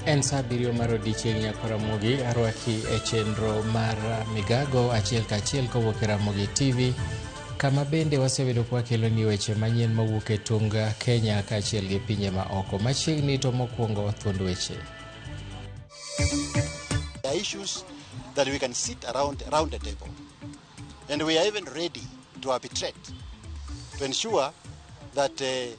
En saa abiriyo mar odiechieng' nyako Ramogi arwaki e chenro mar Migago achiel kachiel kowuok e Ramogi TV kama bende wasebedo kwakeloni weche manyien mawuok e tung Kenya kaachiel gi pinje ma oko. Machiegni to mokwongo thuond weche. There are issues that we can sit around the table. And we are even ready to arbitrate to ensure that the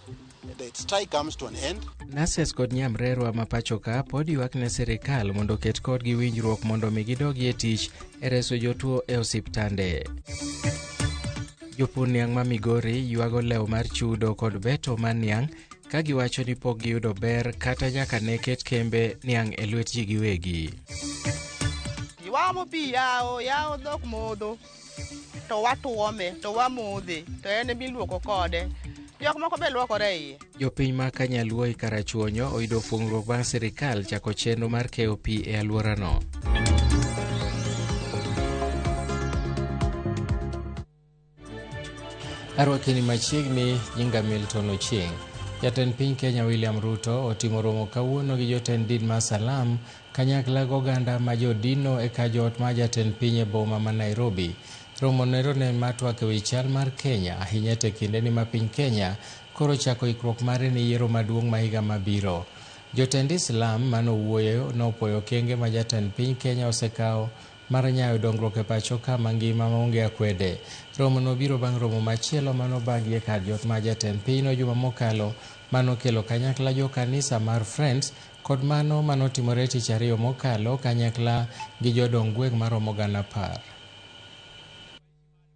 strike comes to an end. Nurses kod nyamrerwa ma pacho ka pod ywak ne sirikal mondo oket kodgi winjruok mondo mi gidogi e tich e reso jotuo e osiptande. Jopur niang' ma Migori ywago lew mar chudo kod beto mar niang' ka giwacho ni pok giyudo ber kata nyaka ne ket kembe niang' e lwet ji giwegi. Wamo pi yawo, yawo dhok modho, to watuome, to wamodhe, to en emiluoko kode. Jok moko be luokore e iye. Jopiny ma Kanyaluo e Karachuonyo oyudo fuong'ruok bang' sirikal chako chenro mar keyo pi e alworano. Arwakini machiegni, nyinga Milton Ochieng'. Jatend piny Kenya William Ruto otimo romo kawuono gi jotend din mar Salam kanyakla gi oganda ma jodino e ka joot mar jatend piny e boma ma Nairobi. Romo nero ne mar twak ewi chal mar Kenya ahinya te kindeni ma piny Kenya koro chako ikruok mare ne yiero maduong' ma higa mabiro. Jotend Islam manowuoyo nopuoyo okenge ma jatend piny Kenya osekawo mar nyayo dongruok e pacho ka mangima maonge akwede. Romo no biro bang' romo machielo manobagi e kar jot mar jatend pinyno juma mokalo manokelo kanyakla jo kanisa mar Friends kod mano manotimore tich ariyo mokalo kanyakla gi jodong gweng' maromo gana apar.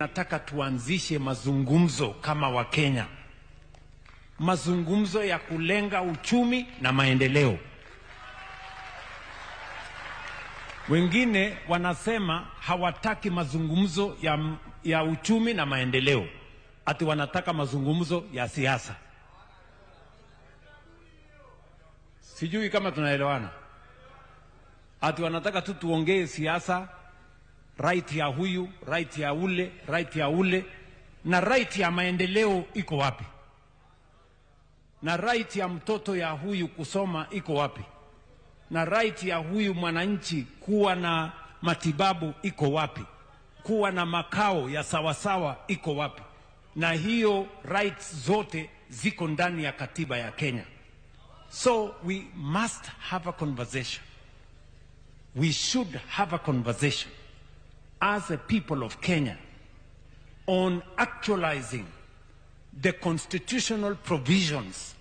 Nataka tuanzishe mazungumzo kama Wakenya, mazungumzo ya kulenga uchumi na maendeleo. Wengine wanasema hawataki mazungumzo ya uchumi na maendeleo, ati wanataka mazungumzo ya siasa. Sijui kama tunaelewana. Ati wanataka tu tuongee siasa, right ya huyu, right ya ule, right ya ule, na right ya maendeleo iko wapi? Na right ya mtoto ya huyu kusoma iko wapi? Na right ya huyu mwananchi kuwa na matibabu iko wapi? Kuwa na makao ya sawasawa iko wapi? Na hiyo rights zote ziko ndani ya katiba ya Kenya. So we must have a conversation. We should have a conversation as a people of Kenya on actualizing the constitutional provisions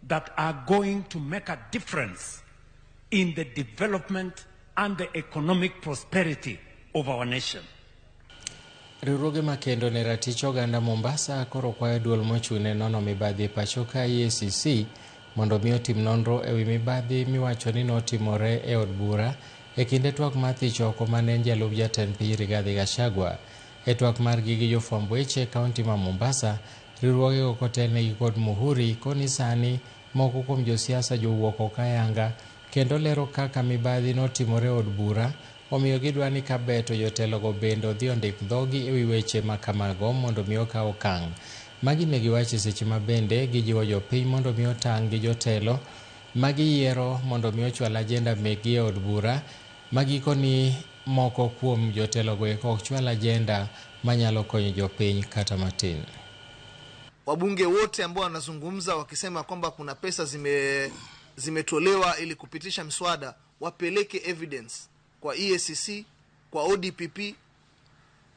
that are going to make a difference in the development and the economic prosperity of our nation. Riwruoge makendo ne ratich oganda Mombasa koro kwayo duol mochung' ne nono mibadhi e pacho ka EACC mondo mi otim nonro ewi mibadhi miwacho ni notimore e od bura e kinde twak mar thich oko mane en jalup jatend piny Rigathi Gachagua. E twak margi gi jofwamb weche e kaunti ma Mombasa, riwruogego kotelnegi kod Muhuri koni sani moko kuom josiasa jowuok oko ayanga kendo lero kaka mibadhi notimore e od bura, omiyo gidwa ni kaber to jotelogo bende odhi ondik dhogi ewi weche ma kamago mondo mi okaw okang'. Magi ne giwacho e seche ma bende gijiwo jopiny mondo mi otang' gi jotelo ma giyiero mondo mi ochwal ajenda mekgi e od bura ma gikoni moko kuom jotelogo eko ok chwal ajenda manyalo konyo jopiny kata matin. Wabunge wote ambao wanazungumza wakisema kwamba kuna pesa zimetolewa ili kupitisha mswada wapeleke evidence kwa EACC, kwa ODPP,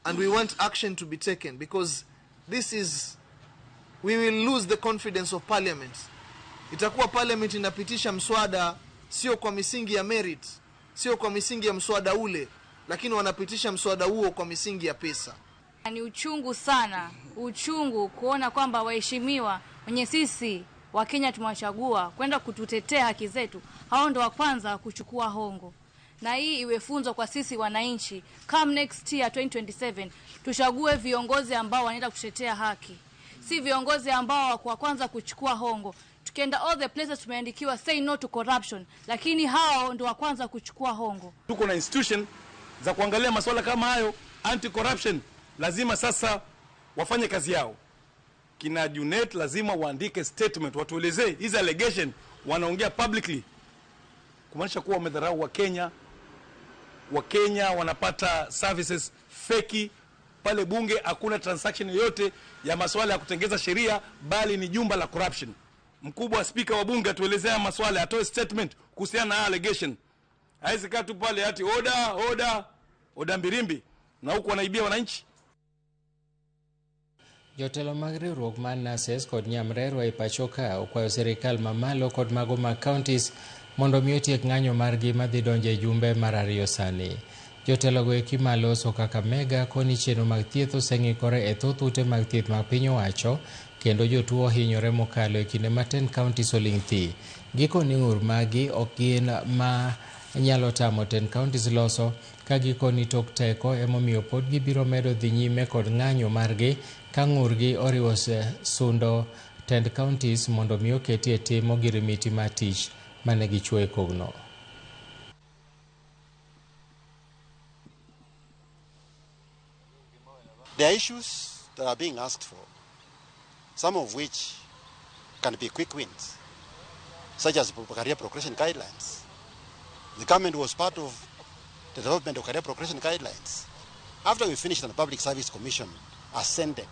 and we want action to be taken because we will lose the confidence of parliament. Itakuwa parliament inapitisha mswada sio kwa misingi ya merit, sio kwa misingi ya mswada ule, lakini wanapitisha mswada huo kwa misingi ya pesa. Ni uchungu sana, uchungu kuona kwamba waheshimiwa wenye sisi wa Kenya tumewachagua kwenda kututetea haki zetu, hao ndo wa kwanza kuchukua hongo. Na hii iwe funzo kwa sisi wananchi. Come next year 2027 tuchague viongozi ambao wanaenda kutetea haki, si viongozi ambao wa kwanza kuchukua hongo. Tukienda all the places tumeandikiwa say no to corruption, lakini hao ndo wa kwanza kuchukua hongo. Tuko na institution za kuangalia masuala kama hayo, anti corruption, lazima sasa wafanye kazi yao. Kina Junet lazima waandike statement, watuelezee hizi allegation wanaongea publicly. Kumaanisha kuwa wamedharau Wakenya. Wakenya wanapata services feki pale bunge. Hakuna transaction yoyote ya masuala ya kutengeza sheria, bali ni jumba la corruption. Mkubwa wa spika wa bunge atuelezea maswala, atoe statement kuhusiana na allegation. Haiwezi kaa tu pale ati oda oda oda mbirimbi, na huku wanaibia wananchi. Jotelo mag riwruok mar nurses kod nyamrerwa e pacho ka okwayo sirikal mamalo kod mago mag counties mondo mi otiek ng'anyo margi madhi donjo e jumbe mar ariyo sani. Jotelogo eki maloso Kakamega koni chenro mag thieth oseng'ikore e thoth ute mag thieth mag piny owacho kendo jotuo ohinyore mokalo e kinde ma 10 counties oling' thi. Gikoni ng'ur magi ok gin ma nyalo tamo 10 counties loso ka gikoni tok teko emomiyo pod gibiro medo dhi nyime kod ng'anyo margi ka ng'urgi oriwo sundo tend counties mondo mi oketi e tim ogirimiti mar tich mane gichwo e kogno. There are issues that are being asked for, some of which can be quick wins, such as career progression guidelines. The government was part of the development of career progression guidelines. After we finished and the Public Service Commission ascended,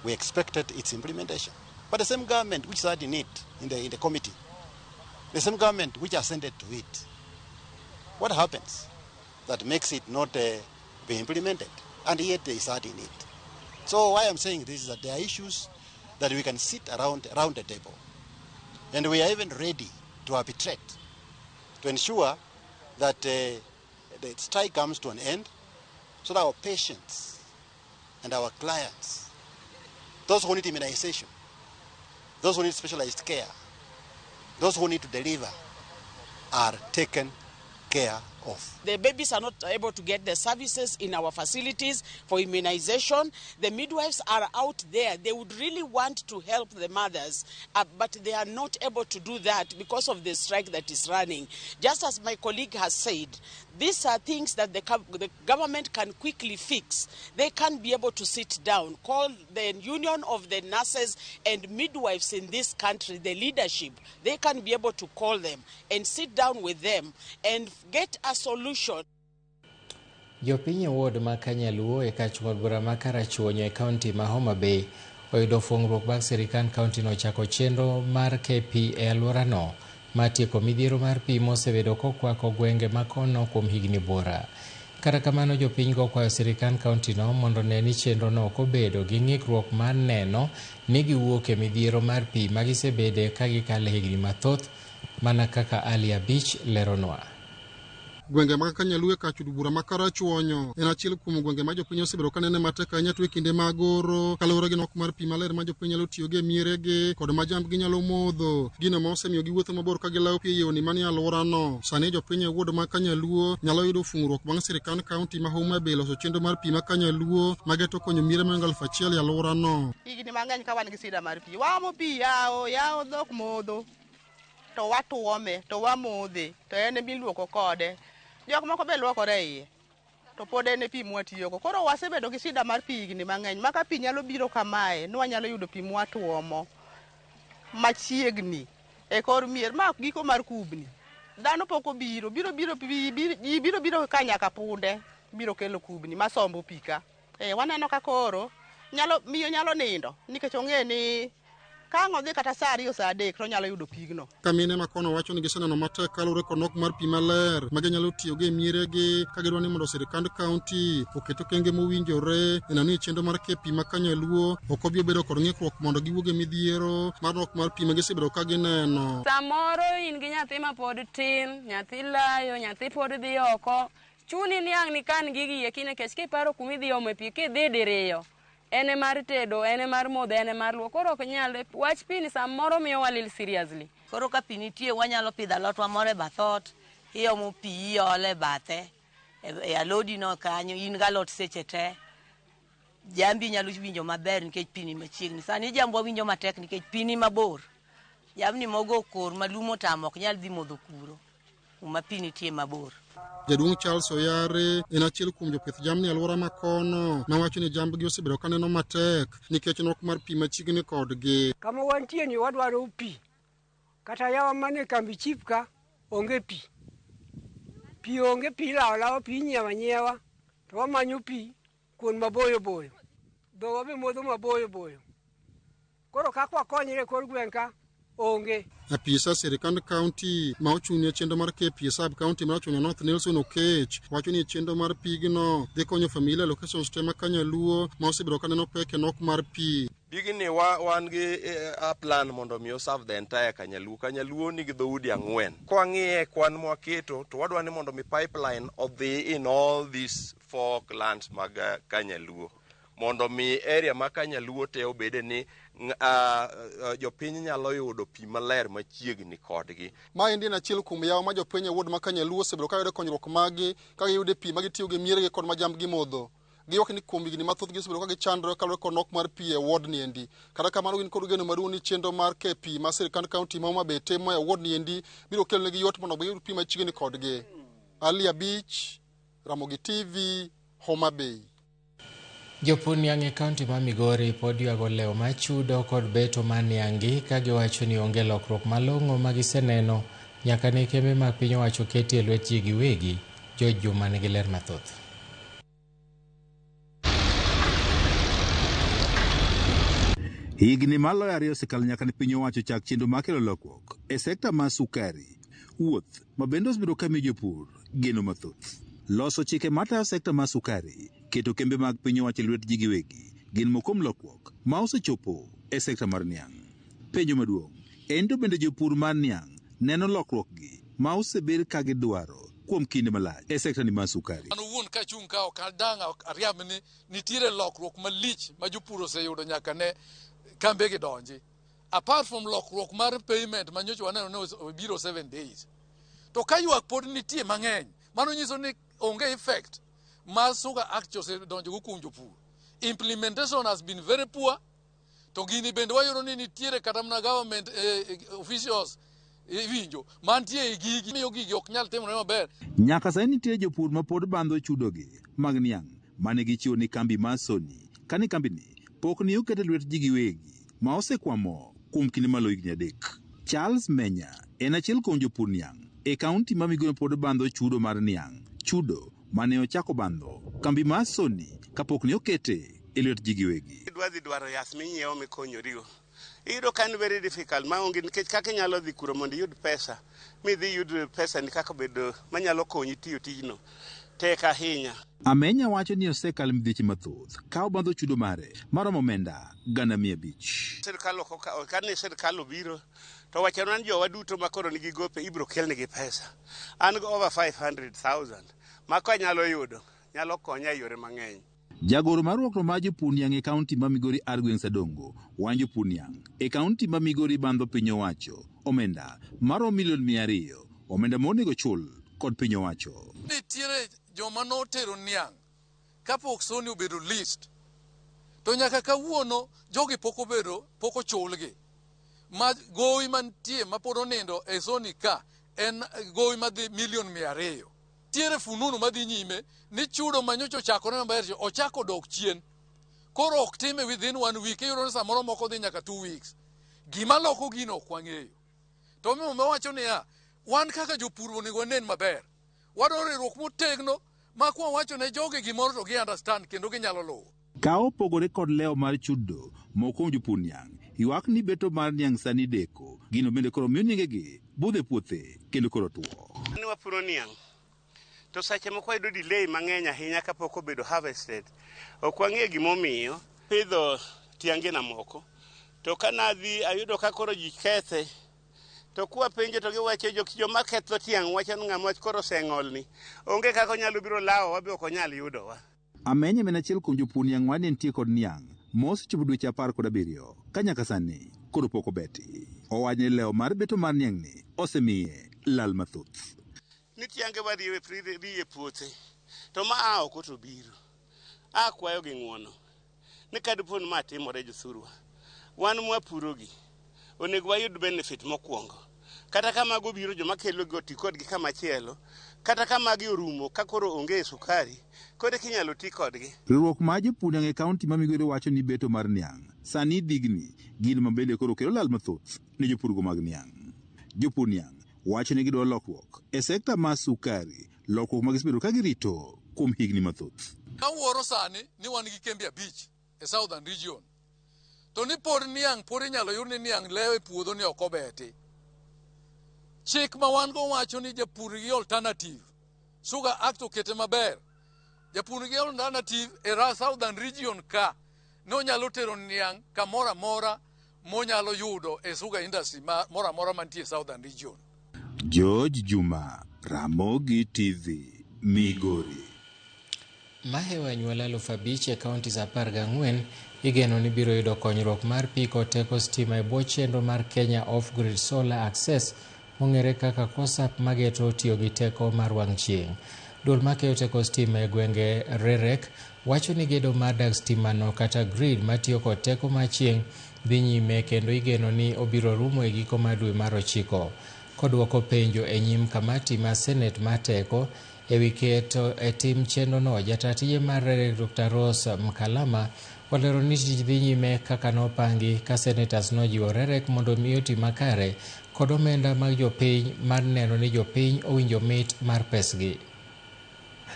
we expected its implementation. But the same government which sat in it, in the committee, the same government which ascended to it, what happens that makes it not be implemented? And yet they sat in it. So why I'm saying this is that there are issues that we can sit around the table. And we are even ready to arbitrate to ensure that the strike comes to an end so that our patients and our clients, those who need immunization, those who need specialized care, those who need to deliver, are taken care of. The babies are not able to get the services in our facilities for immunization. The midwives are out there. They would really want to help the mothers, but they are not able to do that because of the strike that is running. Just as my colleague has said, these are things that the government can quickly fix. They can be able to sit down, call the union of the nurses and midwives in this country, the leadership. They can be able to call them and sit down with them and get a solution. Jopiny e ward ma Kanyaluo e kach od bura ma Karachuonyo e kaunti ma Homa Bay oyudo fungruok bang' sirikand kaunti no ochako chenro mar KP e alworano mar tieko midhiero mar pi mosebedo kokwako gwenge ma kono kuom higni buora. Kata kamano jopiny go okwayo sirikand kaunti no mondo ne ni chenro no ok obedo gi ng'ikruok mar neno ni giwuok e midhiero mar pi ma gisebede ka gikale higni mathoth mana kaka Ali Abich leronwa. Gwenge mag Kanyaluo e kach od bura ma Karachuonyo en achiel kuom gwenge ma jopiny osebedo ka nene matek ahinya to e kinde mag oro kaluwore gi nok mar pi maler ma jopiny nyalo tiyogo e mieregi kod ma jambgi nyalo modho, gino ma osemiyo giwuotho mabor ka gilawo pi e yewni manie alworano. Sani jopiny e ward ma Kanyaluo nyalo yudo fungruok bang' sirikand kaunti ma Homa Bay loso chenro mar pi ma Kanyaluo mageto konyo miere mohingo 1000 e alworano. Higni mang'eny ka wan gi sida mar pi, waomo pi yawo yawo dhok modho to watuome to wamodhe to en emiluoko kode. Jok moko be luokore e iye to pod en e pi mwatiyogo. Koro wasebedo gi shida mar pi higni mang'eny ma ka pi nyalo biro kamae ni wanyalo yudo pi mwatuomo machiegni e kor mier ma ok giko mar kubni. Dhano pok obiro, biro biro pi ji biro biro ka nyaka punde biro kelo kubni masombo pi ka. Waneno ka koro nyalo miyo nyalo nindo nikech ong'e ni ka ang' odhi kata saa 2 saa 3 to onyalo yudo pigno. Ka mine ma kono wacho ni giseneno matek kaluwore kod nok mar pi maler ma ginyalo tiyogo e mieregi ka gidwa ni mondo sirikand kaunti oket okenge mowinjore e neno ni chenro mar keyo pi ma Kanyaluo ok obi bedo kod ng'ikruok mondo giwuog e midhiero mar nok mar pi ma gisebedo ka gineno. Samoro in gi nyathi ma pod tin, nyathi layo, nyathi pod dhi oko, chuni ni ang' nikan gigi eki nikech kiparo kumidhi omo pi kidhi diriyo. Ene mar tedo, ene mar modho, ene mar luok. Koro ok nyal wach pi ni samoro miyo walil seriously. Koro ka pi nitie wanyalo pidho alotwa moro e bath ot, iomo pi iole e bathe, e alodi no kanyo, in gi alot seche te. Jambi nyalo winjo maber nikech pi ni machiegni. Sani jambwa winjo matek nikech pi ni mabor. Jamni mogo kor ma lum otamo ok nyal dhi modho kuro, kuma pi nitie mabor. Jaduong' Charles Oyare en achiel kuom jopith jamni e alwora ma kono mawacho ni jambgi osebedo ka neno matek nikech nok mar pi machiegni kodgi. Kama wantie ni wadwaro pi, kata yawa mane kambi chief ka onge pi. Pi onge, pi ilawo alawa, pi inyiewo anyiewa, to wamanyo pi kuond maboyo boyo. Dhowa be modho maboyo boyo. Koro kaka wakonyre e kor gweng' ka onge. Apisa sirikand kaunti ma ochung' ne chenro mar KPA sub kaunti mar Rachuonyo North Nelson Okech wacho ni chenro mar pigno dhi konyo familia locations te ma Kanyaluo ma osebedo ka neno pek e nok mar pi. Pigni wan gi a plan mondo mi oserve the entire Kanyaluo. Kanyaluo nigi dhoudi 4. Kwang'iye e kwan mwaketo to wadwa ni mondo mi pipeline odhi in all these 4 clans mag Kanyaluo. Mondo mi area ma Kanyaluo te obede ni jopiny nyalo yudo pi maler machiegni kodgi. Maendi en achiel kuom yawo ma jopiny e ward ma Kanyaluo osebedo ka yudo konyruok magi ka giyudo pi ma gitiyo gi mieregi kod ma jambgi modho. Giywak ni kuom higni mathoth gisebedo ka gichandore kaluwore kod nok mar pi e ward ni endi. Kata kamano gin kod geno maduong' ni chenro mar keyo pi ma sirkand kaunti ma Homa Bay timo e ward ni endi biro kelonegi yot mondo giyud pi machiegni kodgi. Ali Abich, Ramogi TV, Homa Bay. Jopur niang' e kaunti ma Migori pod ywago lewo machudo kod beto mar niang' gi ka giwacho ni onge lokruok malong'o ma giseneno nyaka ne kembe mag piny owacho keti e lwet ji giwegi. George Juma nigi ler mathoth. Higni maloyo 2 osekalo nyaka ne piny owacho chak chenro mar kelo lokruok e sekta mar sukari, wuoth ma bende osebedo ka miyo jopur geno mathoth. Loso chike matayo sekta mar sukari, keto kembe mag piny owacho e lwet ji giwegi gin moko kuom lokruok ma osechopo e sekta mar niang'. Penjo maduong' en to bende jopur mar niang' neno lokruok gi ma osebed ka gidwaro kuom kinde malach e sekta ni mar sukari. An owuon kachung' ka ok adang' ariamb ni nitiere lokruok malich ma jopur oseyudo nyaka ne kambe gi donji. Apart from lokruok mar payment ma nyocha waneno ne obiro 7 days. To ka ywak pod nitie mang'eny, mano nyiso ni onge effect mar Sugar Act osedonjo go kuom jopur. Implementation has been very poor. To gini bende wayudo ni nitiere kata mana government officials iwinjo mantie e gigi miyo gigi ok nyal timore maber. Nyaka sani nitie jopur ma pod bandho chudogi mag niang' mane gichiwo ni kambi mar Sony kani kambi ni pok ni oket e lwet ji giwegi ma osekwamo kuom kinde maloyo higni 3. Charles Menya en achiel kuom jopur niang' e kaunti ma Migori pod bandho chudo mar niang', chudo mane ochako bandho kambi mar Sony kapok ne okete e lwet ji giwegi. Idwa dhi dwaro yath minyiewo mikonyorigo. Iyudo ka en very difficult maonge nikech kaka inyalo dhi kuro mondo iyud pesa midhi iyud pesa ni kaka obedo manyalo konyi tiyo tijno tek ahinya. Amenya wacho ni osekalo midhieche mathoth ka obandho chudo mare maromo omenda 500,000. Sirkal ok kane sirkal obiro to wachonwa ni jowa duto makoro nigi gope ibiro kelnegi pesa. An go over 500,000 ma kanyalo yudo nyalo konya e yore mang'eny. Jagoro mar riwruok mar jopur niang' e kaunti ma Migori Argweng' Sadongo wacho jopur niang' e kaunti ma Migori bandho piny owacho omenda maromo milion 200 omenda monego chul kod piny owacho. Nitiere joma notero niang' kapok Sony obedo list to nyaka kawuono jogi pok obedo pok ochulgi. Ma gowi mantie mapod onindo e Sony ka en gowi madhi milion 200. Nitiere fununu madhi nyime ni chudo manyocha ochakore maber ochako dok chien. Koro ok time within 1 week, iyudo ni samoro moko dhi nyaka 2 weeks. Gima loko gino ok wang'eyo. To omiyo wacho niya, wan kaka jopur onego wanen maber. Wadwaro riwruok motegno ma kwa wacho ne jogi gimoro to gi understand kendo ginyalo luwo. Ka opogore kod lewo mar chudo moko kuom jopur niang' ywak ni beto mar niang' sani deko gino bende koro miyo niangegi budho e puothe kendo koro tuo. Ni wapuro niang' to seche moko wayudo delay mang'eny ahinya kapok obedo harvested. Ok wang'eyo gimomiyo pidho tiangena moko to kanadhi ayudo ka koro ji kethe to kwapenjo to giwacho joma ketho tiang' wacho ni ng'ama koro oseng'olni onge kaka onyalo biro lawowa be ok onyal yudowa. Amenya en achiel kuom jopur niang' ma ne nitie kod niang' mosechopo dweche 17 ka nyaka sani koro pok obeti. Owacho ni lewo mar beto mar niang' ni osemiye lal mathoth. Ni tiange wariwe riye puothe to ma a oko to biro. Akwayo gi ng'uono ni kadipo ni ma timore jothurwa, wan mwapurogi onego wayud benefit mokwongo. Kata ka mago biro joma kelogi oti kodgi kamachielo, kata ka magi orumo ka koro onge sukari, koro eka inyalo ti kodgi. Riwruok mar jopur niang' e kaunti ma Migori wacho ni beto mar niang' sani digni gino ma bende koro kelo lal mathoth ne jopurgo mag niang'. Jopur niang' wacho ni gidwaro lokruok e sekta mar sukari, lokruok ma gisebedo ka girito kuom higni mathoth. Awuoro sani ni wan gi kembe abich e Southern Region. To ni pod niang' pod inyalo yud ni niang' lewo e puodho ni ok obeti. Chik ma wan go wacho ni japur gi alternative. Sugar Act okete maber. Japur gi alternative e Southern Region ka nonyalo tero niang' kamoro amora monyalo yudo e sugar industry moro amora mantie e Southern Region. George Juma, Ramogi TV, Migori. Mahewo anyuola 5,000 e counties 14 igeno ni biro yudo konyruok mar pi kod teko stima e bwo chenro mar Kenya Off-Grid Solar Access mong'ere kaka KOSAP mageto tiyo gi teko mar wang' chieng'. Duol makeyo teko stima e gwenge REREC wacho ni gedo mar dag stima no kata grid matiyo kod teko mar chieng' dhi nyime kendo igeno ni obiro rumo e giko mar dwe mar ochiko. Koduoko penjo e nyim kamati mar Senate mar teko ewi keto e tim chenro no, jata tije mar REREC Dr. Rose Mkalama olero ni tich dhi nyime kaka nopangi ka senators nojiwo REREC mondo mi oti makare kod omenda mag jopiny mar neno ni jopiny owinjo mit mar pesgi.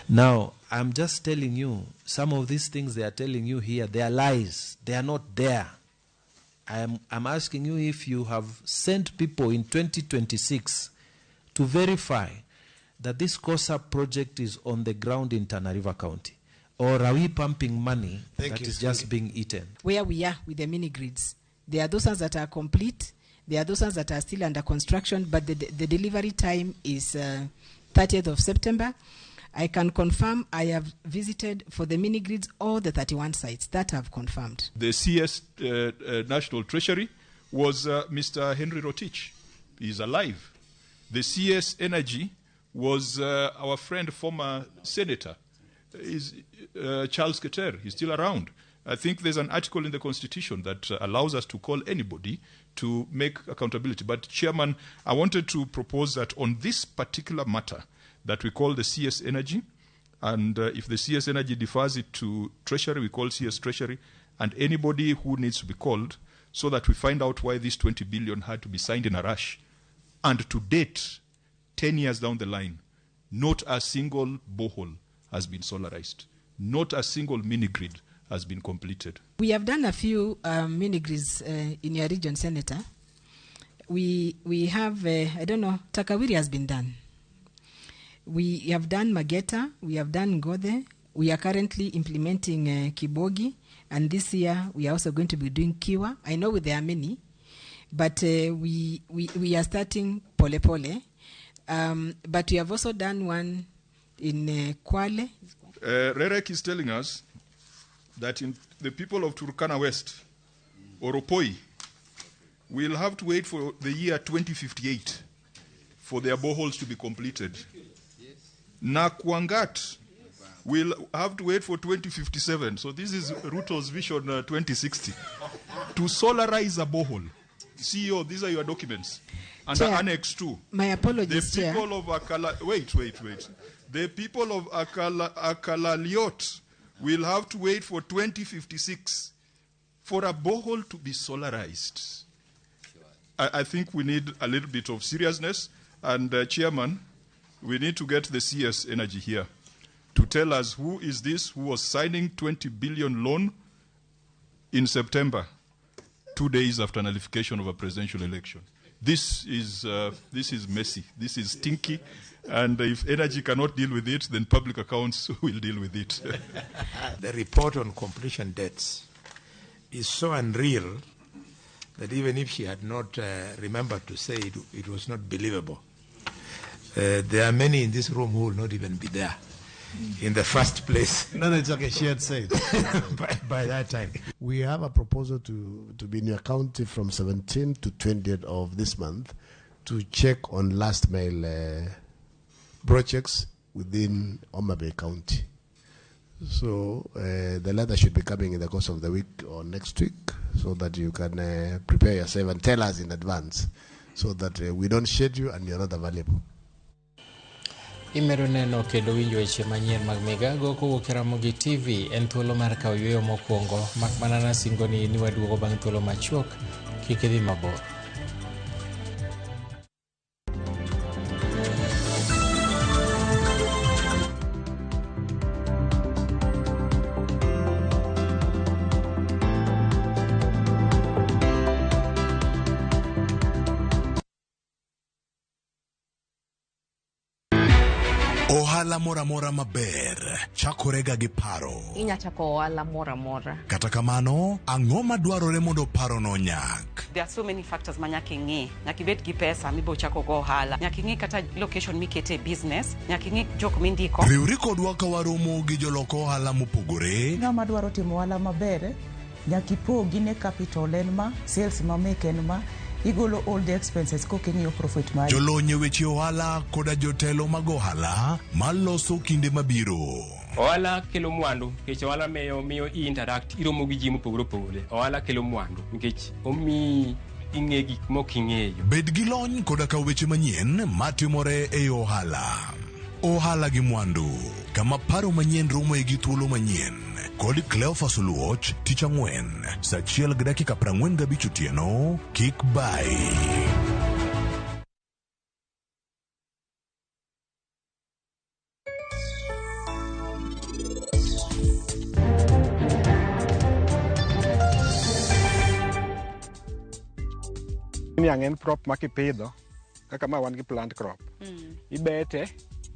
Now, I'm just telling you, some of these things they are telling you here, they are lies. They are not there. I'm asking you if you have sent people in 2026 to verify that this KOSAP project is on the ground in Tana River County. Or are we pumping money Thank that you. is just being eaten? Where we are with the mini grids. There are those ones that are complete. There are those ones that are still under construction, but the delivery time is 30th of September. I can confirm I have visited for the mini grids all the 31 sites that have confirmed. The CS National Treasury was Mr. Henry Rotich. He's alive. The CS Energy was our friend, former senator, is Charles Keter. He's still around. I think there's an article in the Constitution that allows us to call anybody to make accountability. But, Chairman, I wanted to propose that on this particular matter that we call the CS Energy, and if the CS Energy defers it to Treasury, we call CS Treasury, and anybody who needs to be called, so that we find out why this 20 billion had to be signed in a rush. And to date, 10 years down the line, not a single borehole has been solarized. Not a single mini-grid has been completed. We have done a few mini-grids in your region, Senator. We have, I don't know, Takawiri has been done. We have done Mageta, we have done Ngothe, we are currently implementing Kibogi, and this year we are also going to be doing Kiwa. I know there are many, but we are starting pole pole. But we have also done one in Kwale. REREC is telling us that in the people of Turkana West, Oropoi, will have to wait for the year 2058 for their boreholes to be completed. Nakwangat will have to wait for 2057. So this is Ruto's vision 2060. To solarize a borehole. CEO, these are your documents. Under Chair, Annex 2. My apologies, The people Chair. of Akala... Wait. The people of Akalaliot will have to wait for 2056 for a borehole to be solarized. I think we need a little bit of seriousness. And, Chairman, we need to get the CS Energy here to tell us who is this who was signing 20 billion loan in September, 2 days after nullification of a presidential election. This is messy. This is stinky. And if energy cannot deal with it, then public accounts will deal with it. The report on completion dates is so unreal that even if she had not remembered to say it, it was not believable. There are many in this room who will not even be there in the first place. No, it's okay. She had said. by that time. We have a proposal to be in your county from 17th to 20th of this month to check on last mile projects within Homa Bay County. So the letter should be coming in the course of the week or next week, so that you can prepare yourself and tell us in advance so that we don't schedule and you're not available. Imedo neno kendo winjo weche manyien mag Migago kowuok e Ramogi TV en thuolo mar kawo yueyo mokwongo mak mana nasingoni ni waduogo bang' thuolo machuok kik idhi mabor. Ohala moro amora maber chakorega gi paro. Inya chako ohala moro amora. Kata kamano, ang'o madwarore mondo parono onyak? There are so many factors ma nyaka ing'i. Nyaka ibed gi pesa mibo chako go ohala. Nyaka ing'i kata location mikete business. Nyaka ing'i jok mindiko. Riwri kodwa ka waromo gi jolok ohala mopogore. Ng'ama dwaro timo ohala maber, nyaka ipogi ne capital en ma, sales ma meke en ma, igolo all the expenses koka ing'iyo profit mari. Jolony e weche ohala koda jotelo mag ohala maloso kinde mabiro. Ohala kelo mwandu nikech ohala miyo miyo i interact iromo gi ji mopogore opogore. Ohala kelo mwandu nikech omiyi ing'e gik mok ing'eyo. Bed gi lony koda ka weche manyien matimore e ohala. Ohala gi mwandu, kama paro manyien romoe gi thuolo manyien. Kod Cleophas Oluoch, tich ang'wen, saa 1:45 otieno, kik bayi. Niang' en crop ma kipidho kaka ma wan gi plant crop. Ibete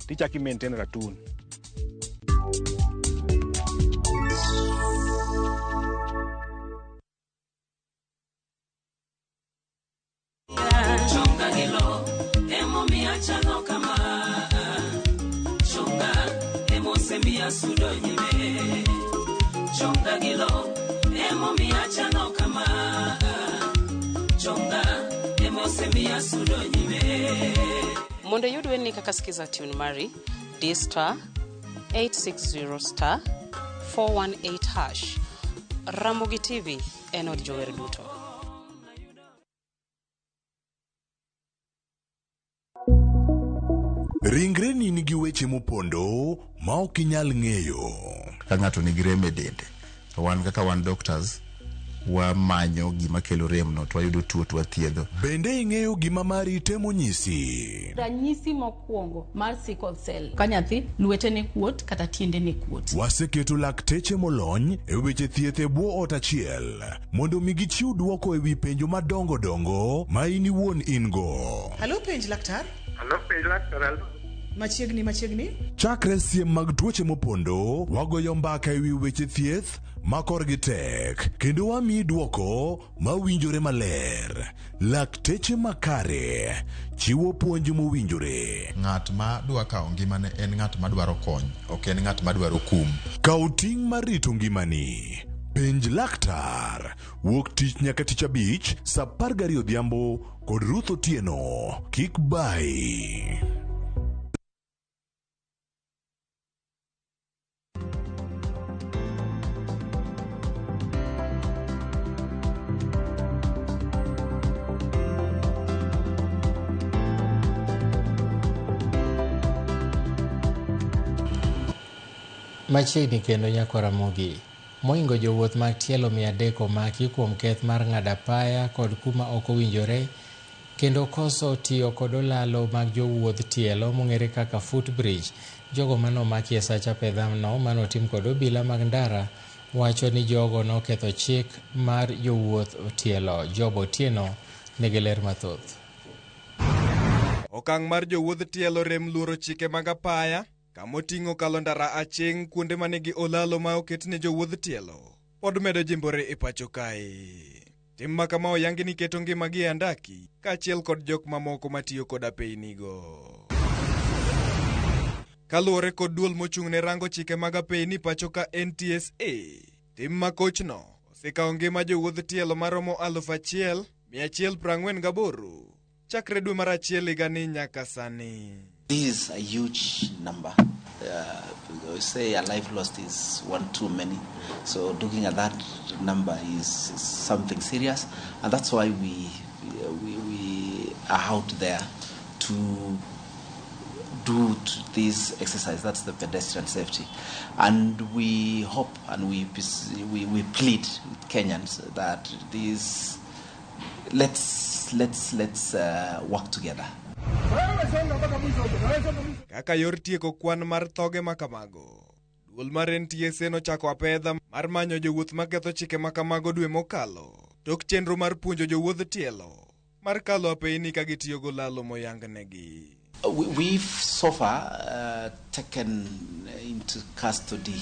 tichako i maintain ratoon. Chonga gi lo emomiyo achalo kama chonga emosemiya sudo nyime chonga gi lo emomiyo achalo kama chonga emosemiya sudo nyime. Mondo iyud wendni kaka Skiza tune mari, di star 860 star 418 hash. Ramogi TV en od jower duto. Ringreni nigi weche mopondo ma ok inyal ng'eyo. Ka ng'ato nigi rem e dende, to wan kaka wan doctors, wamanyo gima kelo rem no to wayudo tuo to wathiedho. Bende ing'eyo gima mari temo nyisi? Ranyisi mokwongo mar sickle cell ka nyathi lwetene kuot kata tiendene kuot. Waseketo lakteche molony e weche thieth e bwo ot achiel mondo mi gichiw dwoko e wi penjo madongo dongo ma in iwuon in go. Halo penj laktar. Halo penj laktar. Halo. Machiegni machiegni. Chakre siem mag tuoche mopondo, wagoyo mbaka e wi weche thieth ma korgi tek kendo wamiyi dwoko mawinjore maler. Lakteche makare chiwo puonj mowinjore. Ng'at ma dwa kawo ngimane en ng'at ma dwaro kony, ok en ng'at ma dwaro kum. Kaw ting' mar rito ngimani. Penj laktar. Wuok tich nyaka tich abich saa 12 odhiambo kod Ruth Otieno. Kik bayi. Machiegni kendo nyakwar Ramogi. Mohingo jowuoth mag tielo 300 omaki kuom keth mar ng'ado apaya kod kuma ok owinjore kendo koso tiyo kod olalo mag jowuoth tielo mong'ere kaka footbridge. Jogo mane omaki e sach apedhano manotim kod obila mag ndara wacho ni jogo noketho chik mar jowuoth tielo. Job Otieno nigi ler mathoth. Okang' mar jowuodh tielo rem luoro chike mag apaya kamoting'o kalo ndara aching' kuonde manigi olalo ma oket ne jowuodh tielo pod medo jimbore e pacho kae. Tim ma kama oyangi ni keto ngimagi e andaki kaachiel kod jok mamoko matiyo kod apeynigo. Kaluwore kod duol mochung' ne rango chike mag apeyni pacho ka NTSA, tim ma kochno osekawo ngima jowuodh tielo maromo 1148 chakre dwe mar achiel higani nyaka sani. This is a huge number. We say a life lost is one too many. So looking at that number is something serious, and that's why we are out there to do this exercise. That's the pedestrian safety, and we hope and we plead with Kenyans that this let's work together. Kaka yor tieko kwan mar thoge makamago, duol mar NTSA nochako apedha mar manyo jowuoth maketho chike makamago dwe mokalo tok chenro mar puonjo jowuodh tielo mar kalo apeyni ka gitiyo golalo moyangnegi. We've so far taken into custody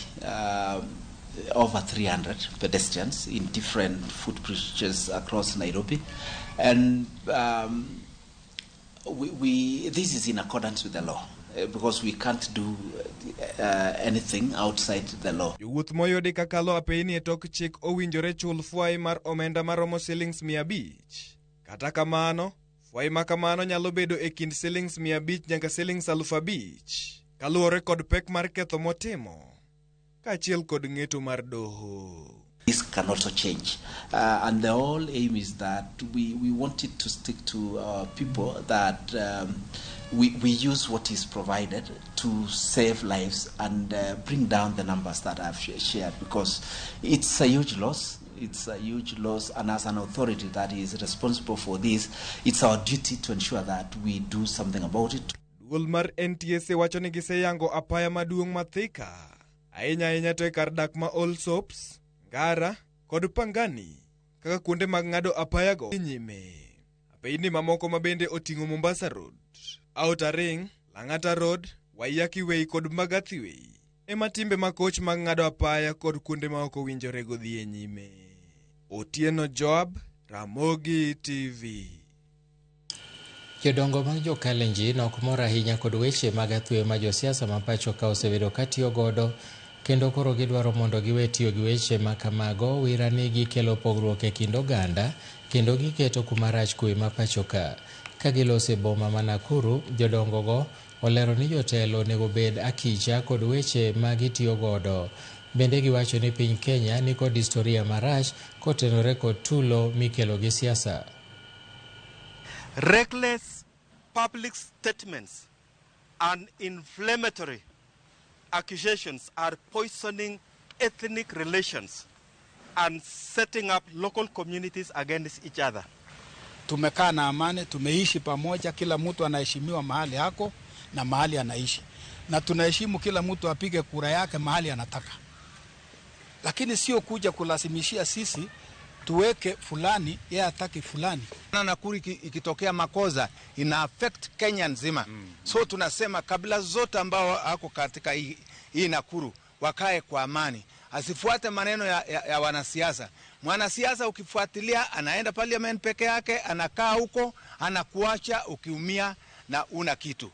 over 300 pedestrians in different footbridges across Nairobi, and this is in accordance with the law, because we can't do anything outside the law. Jowuoth moyudi kakalo apeyni e tok chik owinjore chul fwai mar omenda maromo silings 500. Kata kamano, fwai ma kamano nyalo bedo e kind silings 500 nyaka silings 5,000 kaluwore kod pek mar ketho motimo kaachiel kod ng'eto mar doho. This can also change. And the whole aim is that we wanted to stick to our people, that we use what is provided to save lives and bring down the numbers that I've shared, because it's a huge loss. It's a huge loss, and as an authority that is responsible for this, it's our duty to ensure that we do something about it. Duol mar NTSA wacho ni giseyango apaya maduong' ma Thika, ahinya ahinya to e kar dak ma All Soaps, Ngara kod Pangani kaka kuonde mag ng'ado apayago nyime. Apeyni mamoko ma bende oting'o Mombasa Road, Outer Ring, Lang'ata Road, Waiyaki Way kod Mbagathi Way ema timbe makoch mag ng'ado apaya kod kuonde ma ok owinjore go dhi e nyime. Otieno Joab, Ramogi TV. Jodongo mag jo-Kalenjin ok mor ahinya kod weche mag athuye ma josiasa ma pacho ka osebedo katiyo godo, kendo koro gidwaro mondo giwe tiyo gi weche ma kamago wira ni gikelo pogruok e kind oganda kendo giketo kuma rach kwe ma pacho ka. Ka giloso e boma ma Nakuru, jodongo go olero ni jotelo onego bed akicha kod weche ma gitiyo godo. Bende giwacho ni piny Kenya nikod historia marach kotenore kod tulo mikelo gi siasa. Reckless public statements and inflammatory accusations are poisoning ethnic relations and setting up local communities against each other. Tumekaa na amani, tumeishi pamoja, kila mtu anaheshimiwa mahali yako na mahali anaishi. Na tunaheshimu kila mtu apige kura yake mahali anataka. Lakini sio kuja kulazimishia sisi tuweke fulani, yeye hataki fulani. Na Nakuru ikitokea makosa ina affect Kenya nzima. So tunasema kabila zote ambao wako katika hii Nakuru wakae kwa amani. Asifuate maneno ya wanasiasa. Mwanasiasa ukifuatilia anaenda parliament peke yake, anakaa huko, anakuacha ukiumia na una kitu.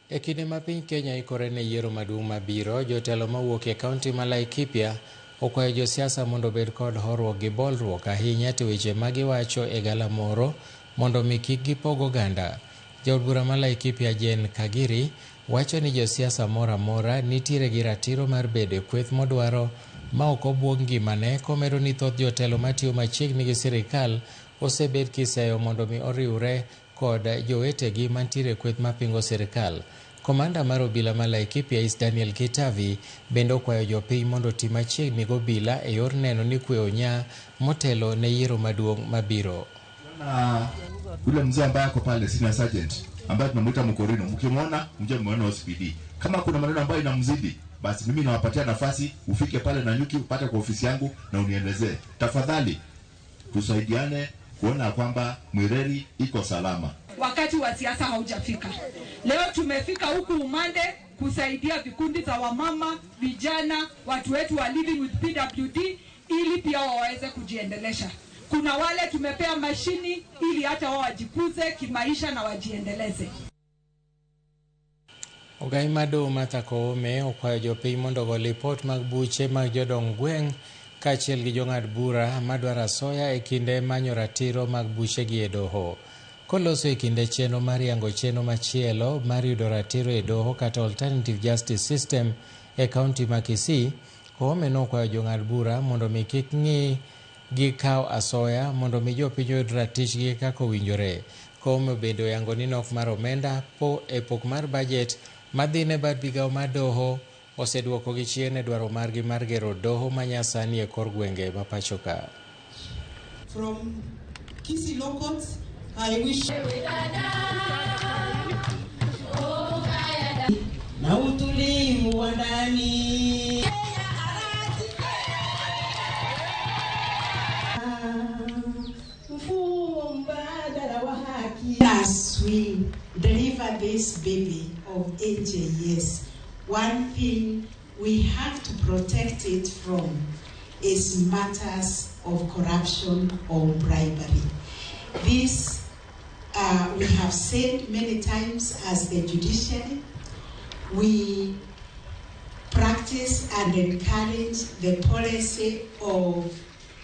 E kinde ma piny Kenya ikore ne yiero maduong' mabiro, jotelo mawuok e kaunti ma Laikipia okwayo josiasa mondo obed kod horuok gi bolruok ahinya to weche ma giwacho e galamoro mondo mi kik gipog oganda. Jaod bura ma Laikipia Jane Kagiri wacho ni josiasa moro amora nitiere gi ratiro mar bedo e kweth modwaro ma ok obuog ngimane, komedo ni thoth jotelo matiyo machiegni gi sirikal osebed kiseyo mondo mi oriwre kod jowetegi mantiere e kweth mapingo sirikal. Komanda mar obila ma Laikipia Is Daniel Kitavi bende okwayo jopiny mondo oti machiegni gi obila e yor neno ni kwe onya motelo ne yiero maduong' mabiro. Na yule mzee ambaye ako pale senior sergeant ambaye tunamuita Mkorino, mkimwona mje muone OCPD. Kama kuna maneno ambayo inamzidi, basi mimi nawapatia nafasi ufike pale na nyuki upate kwa ofisi yangu na unielezee. Tafadhali tusaidiane kuona kwamba Mwireri iko salama. Wakati wa siasa haujafika. Leo tumefika huku Umande kusaidia vikundi za wamama, vijana, watu wetu wa living with PWD ili pia waweze kujiendelesha. Kuna wale tumepea mashini ili hata wao wajikuze kimaisha na wajiendeleze. Ogai Mado Martha Koome okwayo jopiny mondo ogo lipot mag buche mag jodong gweng' kaachiel gi jong'ad bura madwaro asoya e kinde manyo ratiro mag buchegi e doho. Koloso e kinde chenro mar yango chenro machielo mar yudo ratiro e doho kata Alternative Justice System e kaunti ma Kisii, Koome nokwayo jong'ad bura mondo mi kik ng'i gi kaw asoya mondo mi jopiny oyud ratichgi kaka owinjore. Koome bende oyango ni nok mar omenda po e pok mar bajet madhi ne bad migao mar doho oseduokogi chien e dwaro margi mar gero doho manyasani e kor gwenge ma pacho ka. From Kisii Law Courts, I wish na utulivu wa ndani. Mfumo mbadala wa haki. As we deliver this baby of AJS, one thing we have to protect it from is matters of corruption or bribery. This we have said many times as the judiciary. We practice and encourage the policy of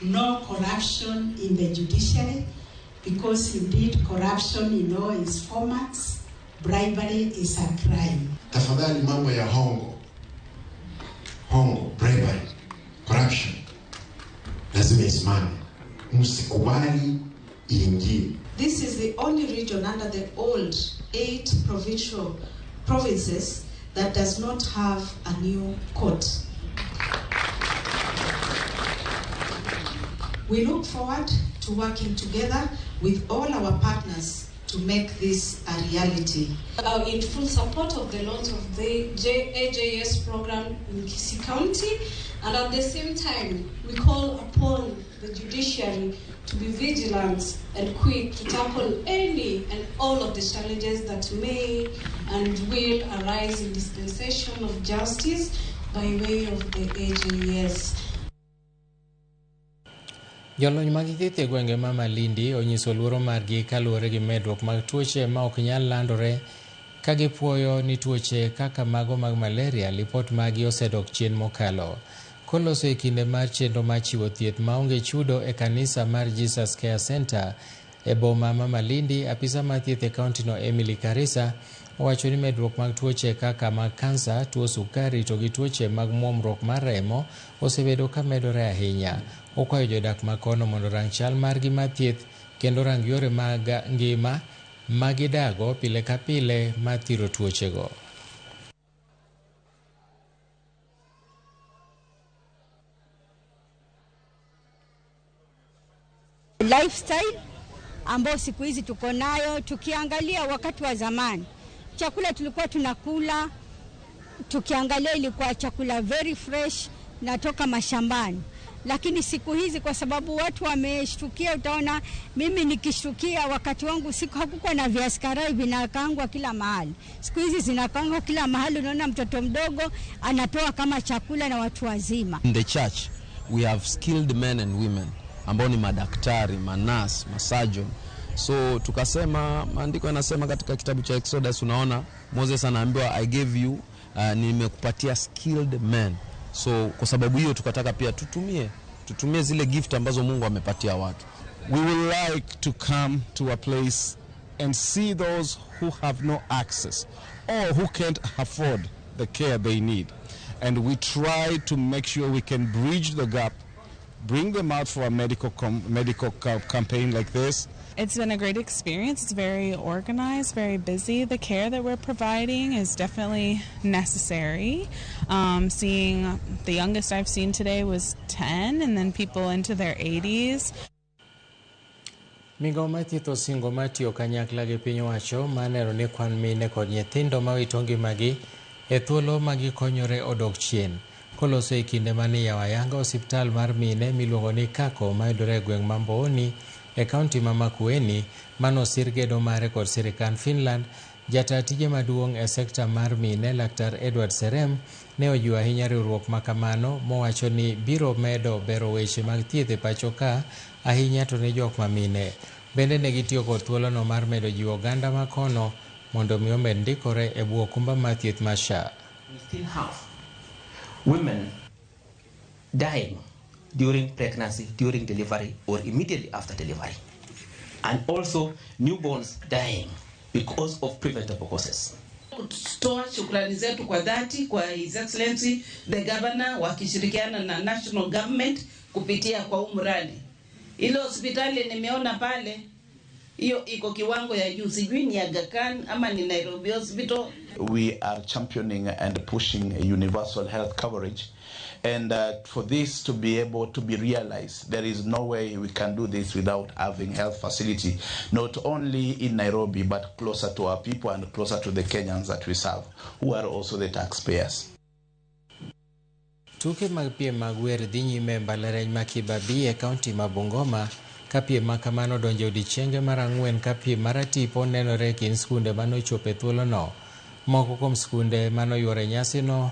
no corruption in the judiciary, because indeed corruption in all its formats, bribery is a crime. Tafadhali, mambo ya hongo hongo, bribery, corruption lazima isimame, msikubali iingie. This is the only region under the old 8 provincial provinces that does not have a new court. We look forward to working together with all our partners to make this a reality. In full support of the launch of the AJS program in Kisii County, and at the same time, we call upon the judiciary to be vigilant and quick to tackle any and all of the challenges that may and will arise in dispensation of justice by way of the AJS. Jolony mag thieth e gwenge ma Malindi onyiso luoro margi kaluwore gi medruok mag tuoche ma ok nyal landore, ka gipuoyo ni tuoche kaka mago mag malaria lipot magi osedok chien mokalo. Koloso e kinde mar chenro mar chiwo thieth maonge chudo e kanisa mar Jesus Care Center e boma ma Malindi, apisa mar thieth e kauntino Emily Karisa owacho ni medruok mag tuoche kaka mag kansa, tuo sukari to gi tuoche mag muomruok mar remo osebedo ka medore ahinya. Okwayo jodak ma kono mondo orang chal margi mar thieth kendo rang yore mag ngima ma gidago pile ka pile mar thiro tuochego. Lifestyle ambao siku hizi tuko nayo, tukiangalia wakati wa zamani chakula tulikuwa tunakula, tukiangalia ilikuwa chakula very fresh natoka mashambani. Lakini siku hizi kwa sababu watu wameshtukia, utaona mimi nikishtukia wakati wangu siku hakukuwa na viazi karai vinakaangwa kila mahali. Siku hizi zinakaangwa kila mahali, unaona mtoto mdogo anatoa kama chakula na watu wazima. In the church we have skilled men and women ambao ni madaktari, manas, masurgeon. So tukasema, maandiko yanasema katika kitabu cha Exodus, unaona Moses anaambiwa I gave you, nimekupatia skilled men. So kwa sababu hiyo tukataka pia tutumie zile gift ambazo Mungu amepatia watu. We would like to come to a place and see those who have no access or who can't afford the care they need. And we try to make sure we can bridge the gap, bring them out for a medical campaign like this. It's been a great experience. It's very organized, very busy. The care that we're providing is definitely necessary. Seeing the youngest I've seen today was 10, and then people into their 80s. Migao mar thieth osingo mar tiyo kanyakla gi piny owacho mar neno ni kwan mine kod nyithindo mawito ngimagi e thuolo ma gikonyore odok chien. Koloso e kinde mane iyawo ayanga osiptal mar mine miluongo ni Kako mayudore e gweng' ma Mbooni e kaunti ma Makueni, manosir gedo mare kod sirikand Finland, jata tije maduong' e sekta mar mine Laktar Edward Serem ne ojiwo ahinya riwruok ma kamano mowacho ni biro medo bero weche mag thieth e pacho ka ahinya to ne jok ma mine. Bende ne gitiyo kod thuolono mar medo jiwo oganda ma kono mondo mi omed ndikore e bwo okumba mar thieth mar SHA. We still have women dying during pregnancy, during delivery, or immediately after delivery. And also newborns dying because of preventable causes. Kutoa shukrani zetu kwa dhati kwa His Excellency the Governor wakishirikiana na national government kupitia kwa huu mradi. Ile hospitali nimeona pale hiyo iko kiwango ya juu, sijui ni Aga Khan ama ni Nairobi Hospital. We are championing and pushing a universal health coverage, and for this to be able to be realized, there is no way we can do this without having health facility, not only in Nairobi but closer to our people and closer to the Kenyans that we serve, who are also the taxpayers. Tuke mag piem mag wer dhi nyime e mbalariany ma Kibabii e kaunti ma Bungoma, Ka piem ma kamano donjo e odiechienge mar ang'wen ka piem mar tipo nenore e kind skunde manochopo e thuolono. Moko kuom skunde manoyuoro e nyasino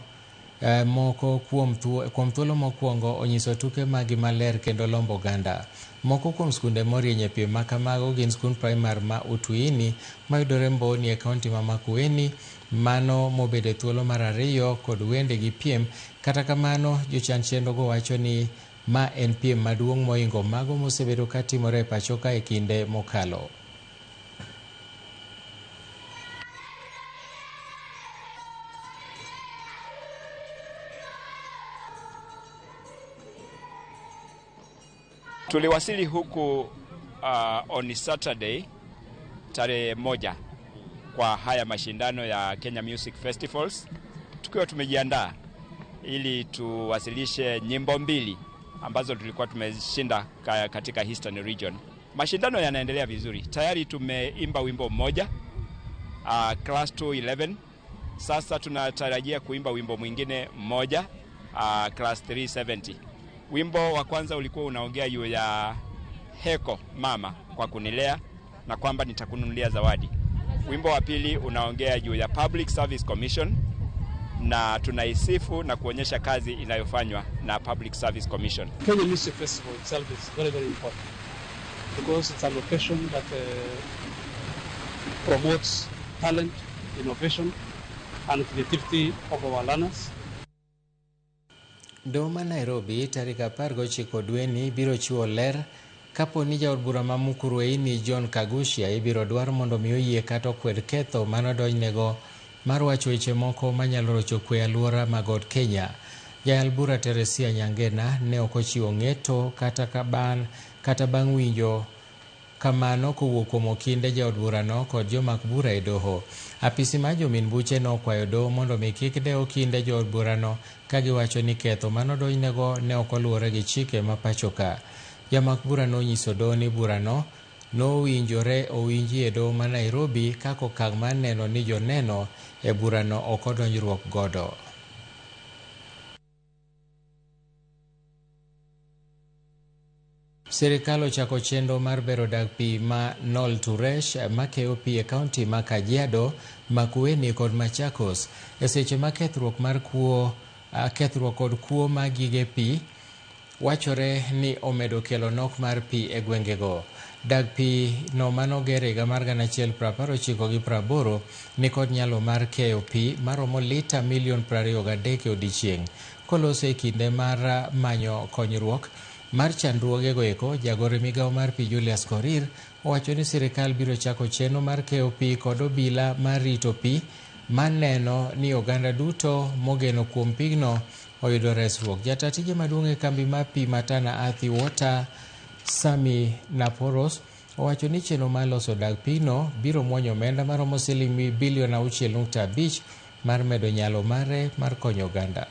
moko kuom thuolo mokwongo onyiso tuke magi maler kendo lombo oganda. Moko kuom skunde morieny e piem ma kamago gin skund primar ma Utuini mayudore Mboni e kaunti ma Makueni, mano mobedo e thuolo mar ariyo kod wende gi piem. Kata kamano, jochan chenrogo wacho ni ma en piem maduong' mohingo mago mosebedo katimore e pacho ka e kinde mokalo. Tuliwasili huku on Saturday tarehe 1 kwa haya mashindano ya Kenya Music Festivals, tukiwa tumejiandaa ili tuwasilishe nyimbo 2 ambazo tulikuwa tumeshinda katika Eastern Region. Mashindano yanaendelea vizuri. Tayari tumeimba wimbo mmoja, class 211. Sasa tunatarajia kuimba wimbo mwingine mmoja, class 370. Wimbo wa kwanza ulikuwa unaongea juu ya heko mama kwa kunilea na kwamba nitakununulia zawadi. Wimbo wa pili unaongea juu ya Public Service Commission na tunaisifu na kuonyesha kazi inayofanywa na Public Service Commission. Kenya Music Festival itself is very, very important because it's an occasion that promotes talent, innovation and creativity of our learners. Doho ma Nairobi tarik 19 dweni biro chiwo ler kapo ni jaod bura ma Mukurweini John Kaguchia ibiro dwar mondo mi oyie kata okwed ketho manodonjnego mar wacho weche moko manyalo rocho kwe alwora ma God Kenya. Jayal bura Teresia Nyangena ne ok ochiwo ng'eto kata bang' winjo kamano kowuok kuom okinde jaod burano kod jomak bura e doho. Apisi mar jomin buche nokwayo doho mondo mi kik dew okinde jood burano ka giwacho ni ketho manodonjnego ne ok oluwore gi chike ma pacho ka. Jamak bura nonyiso doho ni burano nowinjore owinji e doho ma Nairobi kaka okang' mar neno ni joneno e burano ok odonjruok godo. Sirikal ochako chenro mar bero dag pi ma Nol Turesh makeyo pi e kaunti ma Kajiado, Makueni kod Machakos e seche ma kethruok mar kuo kethruok kod kuo mag gige pi wachore ni omedo kelo nok mar pi e gwengego. Dag pi no manoger higa mar 1980 nikod nyalo mar keyo pi maromo lita milion 23 e odiechieng'. Kolose e kinde mar manyo konyruok mar chandruogego eko, jagoro migawo mar pi Julius Korir owacho ni sirikal biro chako chenro mar keyo pi kod obila mar rito pi maneno ni oganda duto mogeno kuom pigno oyudo resruok. Jata tije maduong' e kambi mar pi ma Tana Athi Water Sami Naporos owacho ni chenro mar loso dag pigno biro muonyo omenda maromo siling bilion 6.5 mar medo nyalo mare mar konyo oganda.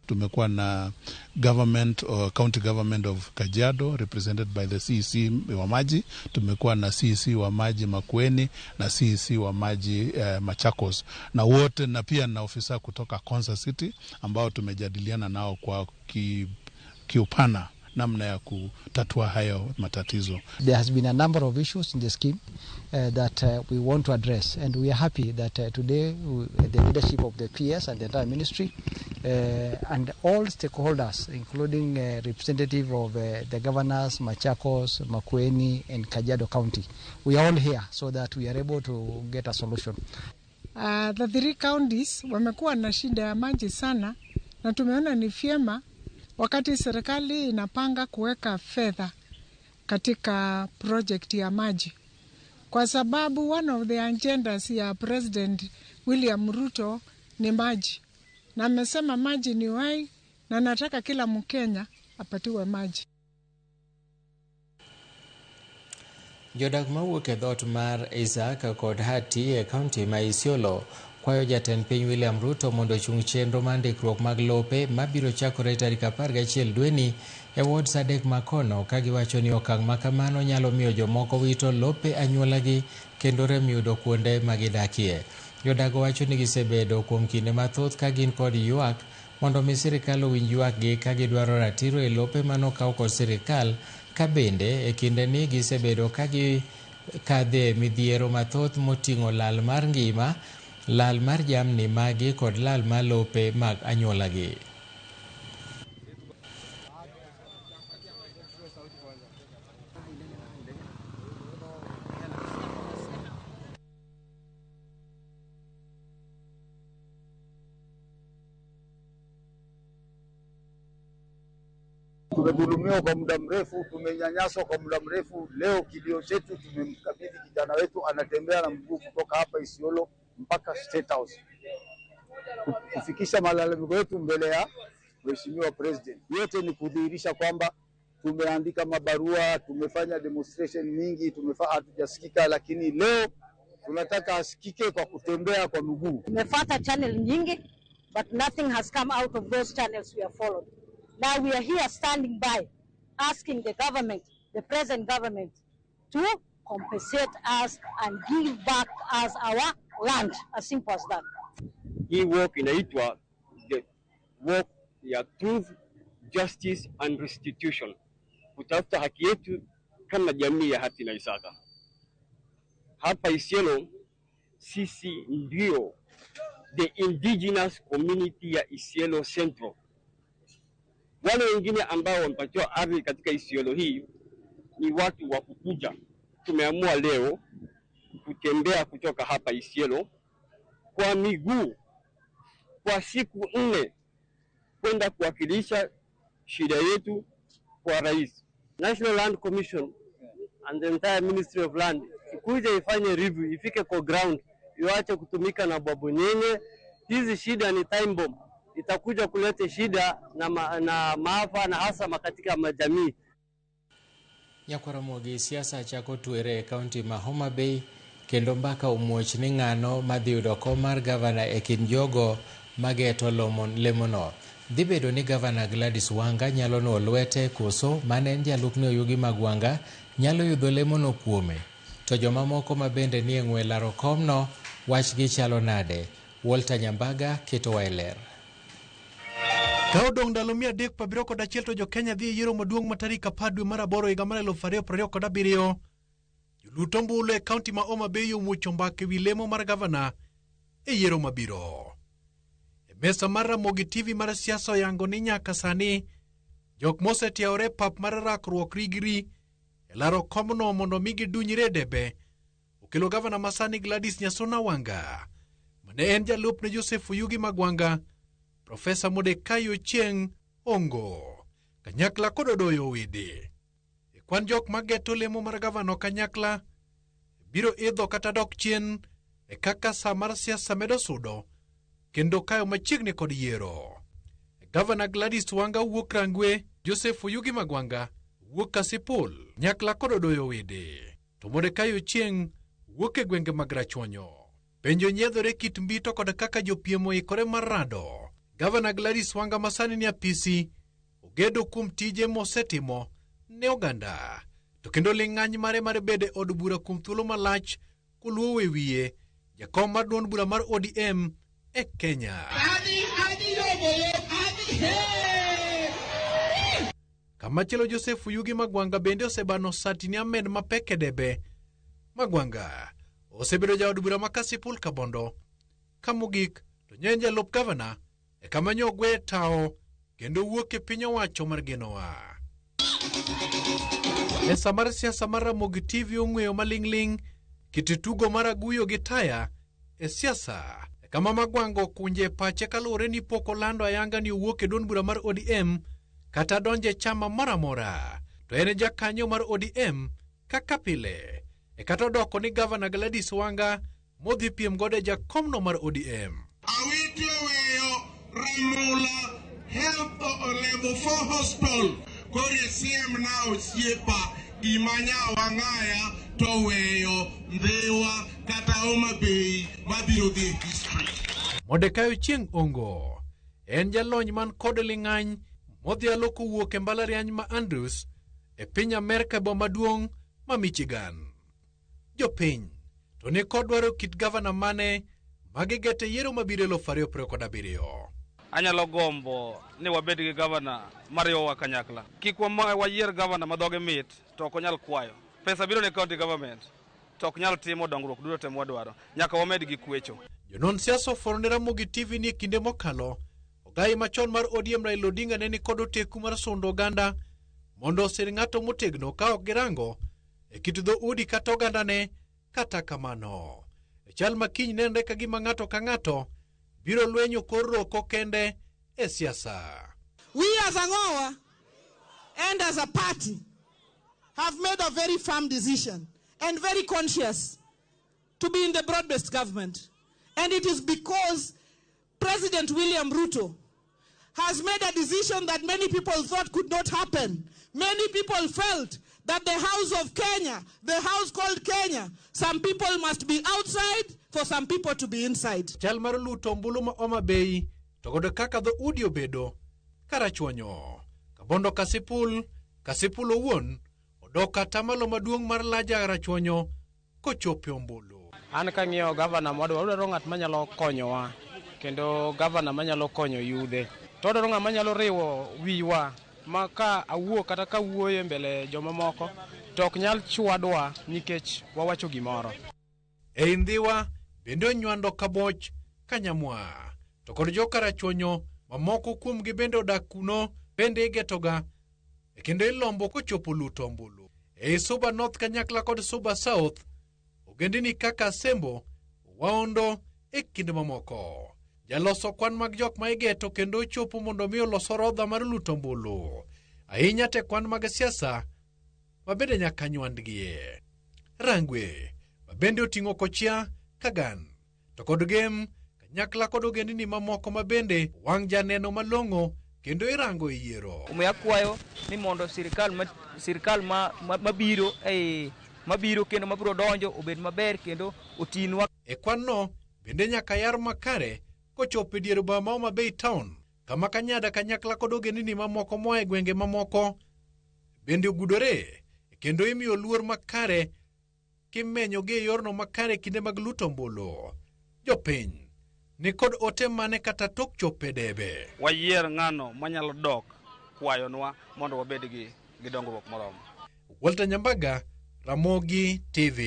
Tumekuwa na government or county government of Kajiado represented by the CEC wa maji, tumekuwa na CEC wa maji Makueni na CEC wa maji Machakos, na wote na pia na ofisa kutoka Konza City ambao tumejadiliana nao kwa kiupana namna ya kutatua hayo matatizo. There has been a number of issues in the scheme that we want to address, and we are happy that today the leadership of the PS and the entire ministry and all stakeholders, including representative of the governors, Machakos, Makueni and Kajiado County, we are all here so that we are able to get a solution. The three counties wamekuwa na shida ya maji sana, na tumeona ni vyema wakati serikali inapanga kuweka fedha katika project ya maji, kwa sababu one of the agendas ya President William Ruto ni maji, na amesema maji ni uhai na nataka kila Mkenya apatiwe maji. Jodak mawuok e dhoot mar Isaac kod Hati e kaunti ma Isiolo kwayo jatend piny William Ruto mondo ochung chenro mar ndikruok mag lope mabiro chakore tarik 11 dweni e wards 3 makono, ka giwacho ni okang' ma kamano nyalo miyo jomoko wito lope anyuolagi kendo rem yudo kuonde ma gidakie. Jodago wacho ni gisebedo kuom kinde mathoth ka gin kod ywak mondo mi sirikal owinj ywakgi ka gidwaro ratiro e lope manokaw kod sirikal Ka bende e kindeni gisebedo ka gikadhe midhiero mathoth moting'o lal mar ngima, lal mar jamni magi kod lal mar lope mag anyuolagi. Tumedhulumiwa kwa muda mrefu, tumenyanyaswa kwa muda mrefu. Leo kilio chetu tumemkabidhi kijana wetu, anatembea na mguu kutoka hapa Isiolo mpaka State House kufikisha malalamiko yetu mbele ya Mheshimiwa President. Yote ni kudhihirisha kwamba tumeandika mabarua, tumefanya demonstration mingi, hatujasikika, lakini leo tunataka asikike kwa kutembea kwa miguu. Tumefuata channel nyingi but nothing has come out of those channels we have followed. Now we are here standing by asking the government, the present government, to compensate us and give back us our land, as simple as that. Hii walk inaitwa the walk ya truth, justice and restitution, kutafuta haki yetu kama jamii ya Hati na Isaka. Hapa Isiolo sisi ndio the indigenous community ya Isiolo Central. Wale wengine ambao wamepatiwa ardhi katika Isiolo hii ni watu wa kukuja. Tumeamua leo kutembea kutoka hapa Isiolo kwa miguu kwa siku 4 kwenda kuwakilisha shida yetu kwa rais. National Land Commission and the entire Ministry of Land ikuje ifanye review, ifike kwa ground, iwache kutumika na babonyenye. Hizi shida ni time bomb, itakuja kuleta shida na maafa na hasa katika majamii. Nyakwaramogi siasa chako twere e kaunti ma Homa Bay kendo mbaka omuoch ni ng'ano madhi yudo kom mar gavana e kind jogo mageto lemono. Dhi bedo ni gavana Gladys Wanga nyalo nuo lwete koso mane en jalupne Oyugi Magwanga nyalo yudo lemono kuome. To jomamoko ma bende nie ng'we laro komno wachgi chalo nade? Walter Nyambaga ketowa e ler. Ka odong' ndalo 371 to jo-Kenya dhi e yiero maduong' ma tarik 10 dwe mar 8 higa mar 2027. Jolut ombulu e kaunti ma Homa Bay omuocho mbaka ewi lemo mar gavana e yiero mabiro. E mesa mar Ramogi TV mar siasa oyango ni nyaka sani jok mosetiawore pap mar rakruok rigri e laro komno mondo mi gidunyre e debe okelo gavana masani Gladys Nyasona Wanga mane en jalupne Joseph Oyugi Magwanga, Profesa Mordecai Ochieng' Ongo, kanyakla kod Odoyo Owidi. E kwan jok mageto lemo mar gavana kanyakla biro idho kata dok chien e kaka sa mar siasa medo sudo kendo kayo machiegni kod yiero. Gavana Gladys Wanga wuok Rangwe, Joseph Oyugi Magwanga wuok Kasipul, nyakla kod Odoyo Owidi, to Mordecai Ochieng' wuok e gwenge mag Rachuonyo. Penjo nyiedhore kit mbito kod kaka jopiem oikore mar rado. Gavana Gladys Wanga masani ni apisi ogedo kuom tije mosetimo ne oganda, to kendo ling'any mare mar bedo e od bura kuom thuolo malach koluwo e wiye jakom mar duond bura mar ODM e Kenya. Kamachielo Joseph Oyugi Magwanga bende osebano sati ni amen mapek e debe. Magwanga osebedo jaod bura ma Kasipul Kabondo, ka mogik to nyen jalup gavana e kama nyo ogwe tao kendo wuok e piny owacho mar Genoa. Mesa mar siasa mar Ramogi TV ong'weyo maling'ling' kit tugo mar aguyo gi taya e siasa e kama Magwanga okunje pache kaluwore ni pok olando ayanga ni owuok e duond bura mar ODM kata donje chama moro amora, to en jakanyo mar ODM kaka pile e kata odoko ni gavana Gladys Wanga modhi piem godo e jakomno mar ODM. Awito weyo Ramula Health Level 4 Hospital kore siem na osiepa gima nyawa ng'aya to weyo Ndhiwa kata Homa Bay mabiro dhi e history. Mordecai Ochieng' Ongo en jalony man kod ling'any modhialo kowuok e mbalariany ma Andrews e piny Amerka e boma maduong' ma Michigan. Jopiny to ni kod dwaro kit gavana mane magigete yiero mabiro 2027. Anyalo gombo ni wabed gi gavana mariwowa kanyakla. Kik wayier gavana ma dhoge mit to ok onyal kwayo. Pesa biro ne county government to ok nyal timo dongruok duto te mwadwaro. Nyaka wamed gi kwecho. Jonon siasa ofworo ne Ramogi TV ni e kinde mokalo, ogai machon mar ODM Raila Odinga ne nikod oteku mar sundo oganda mondo osir ng'ato motegno ka ok girango e kit dhoudi kata ogandane. Kata kamano, e chal ma kiny nenre ka gima ng'ato ka ng'ato biro lwenyo kor roko kende e siasa. We as Angowa and as a party have made a very firm decision and very conscious to be in the broad-based government. And it is because President William Ruto has made a decision that many people thought could not happen. Many people felt that the house of Kenya, the house called Kenya, some people must be outside for some people to be inside. Chal mar luto ombulu ma Homa Bay to kod kaka dhoudi obedo karachuonyo. Kabondo Kasipul, Kasipul owuon odok atamalo maduong' mar laja rachuonyo kochopo e ombulu. An kang'iyo gavana mwadwaro, wadwaro ng'at manyalo konyowa kendo gavana manyalo konyo yudhe. To wadwaro ng'ama nyalo riwo wiwa ma ka awuo kata ka wuoyo e mbele jomamoko to ok nyal chwadwa nikech wawacho gimoro. Ei Ndhiwa bende onywando Kaboch, Kanyamwa to kod jokarachuonyo mamoko kuomgi bende odak kuno bende igetoga e kendo ilombo kochopo luto ombulu. Ei Suba North kanyakla kod Suba South, ogendini kaka Asembo, Waondo e kind mamoko. Jaloso kwan mag jok ma igeto kendo ochopo mondo mi olos orodha mar luto ombulu. Ahinya te kwan mag siasa ma bende nyaka nywandgie. Rangwe ma bende oting'o Kochia, Kagan to kod Gem kanyakla kod ogendini mamoko ma bende wang' janeno malong'o kendo irango e yiero. Omiyo akwayo ni mondo sirikal ma, sirikal ma, ma, mabiro e mabiro kendo mabiro donjo obed maber kendo otinwa. E kwan no bende nyaka yar makare kochopo e dier boma ma Homa Bay town kama Kanyada kanyakla kod ogendini mamoko moa e gwenge mamoko bende ogudore kendo imiyo luor makare kimenyogi e yorno makare kinde mag luto ombulu. Jopiny ni kod ote mane kata tok chopo e debe. Wayier ng'ano manyalo dok kwayonwa mondo wabed gi dongruok moromo. Walter Nyambaga, Ramogi TV.